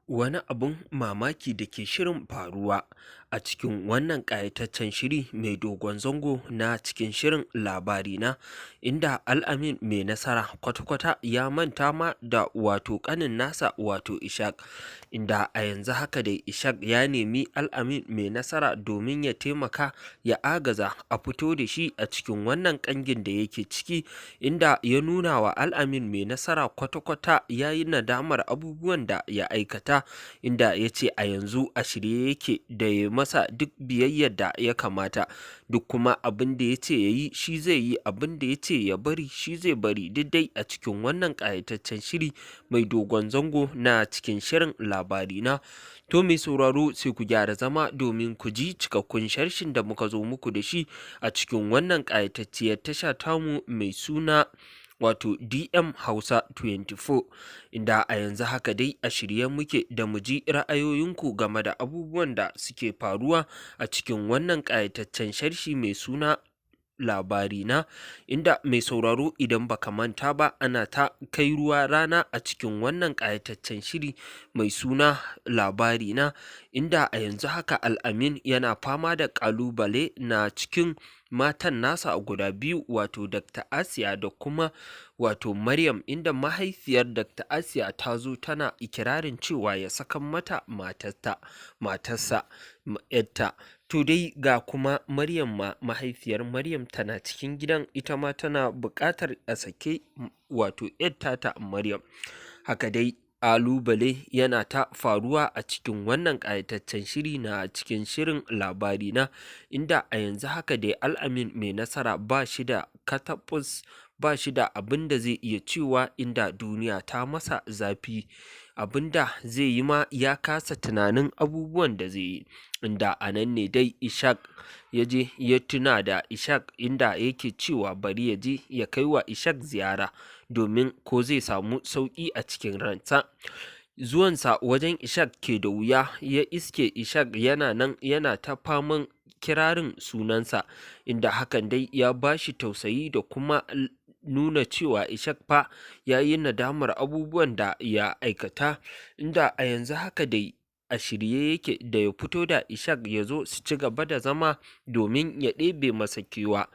Wani abun mamaki da ke shirin faruwa a cikin wannan ƙayataccen shiri mai dogon zango na cikin shirin Labarina, inda Al'amin Mai Nasara kwata-kwata ya manta ma da wato ƙanin nasa, wato Ishaq, inda a yanzu haka dai Ishaq ya nemi Al'amin Mai Nasara domin ya taimaka ya agaza a fito da shi a cikin wannan ƙangin da yake ciki, inda ya nuna wa Al'amin Mai Nasara kwata-kwata ya yi nadamar abubuwan da ya aikata, inda ya ce a yanzu a shirye yake da ya masa duk biyayyar da ya kamata, duk kuma abin da ya ce ya yi shi zai yi, abin da ya ce ya bari shi zai bari, duk dai a cikin wannan ƙayataccen shiri mai dogon zango na cikin shirin Labarina. To mai sauraro, sai ku gyara zama domin ku ji cikakkun sharshin da muka zo muku da shi a cikin wannan ƙayatacciyar tasha tamu mai suna wato DM Hausa 24, inda a yanzu haka dai a shirye muke da mu ji ra'ayoyinku game da abubuwan da suke faruwa a cikin wannan ƙayataccen sharshi mai suna Labarina, inda mai sauraro, idan baka manta ba, ana ta kai ruwa rana a cikin wannan ƙayataccen shiri mai suna Labarina, inda a yanzu haka Al'amin yana fama da ƙalubale na cikin matan nasa guda biyu, wato Dr. Asiya da kuma wato Maryam, inda mahaifiyar Dr. Asiya ta zo tana ikirarin cewa ya sakan mata matarta matarsa yarta. To dai ga kuma Maryam ma, mahaifiyar Maryam tana cikin gidan, ita ma tana buƙatar a sake wato yar tata Maryam. Haka dai ƙalubale yana ta faruwa a cikin wannan ƙayataccen shiri na cikin shirin Labarina, inda a yanzu haka dai Al'amin Mai Nasara ba shi da kataɓus, ba shi da abin da zai iya cewa, inda duniya ta masa zafi, abin da zai yi ma ya kasa tunanin abubuwan da zai yi, inda a nan ne dai Ishaq ya je ya tuna da Ishaq, inda yake cewa bari ya je ya kai wa Ishaq ziyara domin ko zai samu sauƙi a cikin ransa. Zuwansa wajen Ishaq ke da wuya, ya iske Ishaq yana nan yana ta faman kirarin sunansa, inda hakan dai ya ba shi tausayi da kuma nuna cewa Ishaq fa ya yi nadamar abubuwan da ya aikata, inda a yanzu haka dai a shirye yake da ya fito da Ishaq ya zo su ci gaba da zama domin ya ɗebe masa kewa.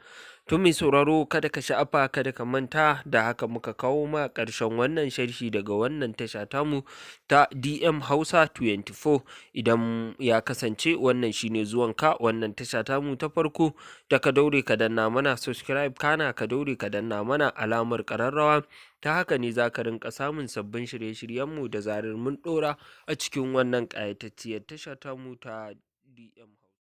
To mai sauraro, kada ka sha'afa, kada ka manta, da haka muka kawo ma ƙarshen wannan sharhi daga wannan tasha tamu ta DM Hausa 24. Idan ya kasance wannan shine zuwanka wannan tasha tamu ta farko, da ka daure ka danna mana subscribe, kana ka daure ka danna mana alamar ƙararrawa. Ta haka ne za ka rinƙa samun sabbin shirye-shiryenmu da zarar mun ɗora a cikin wannan ƙayatacciyar tasha tamu ta DM.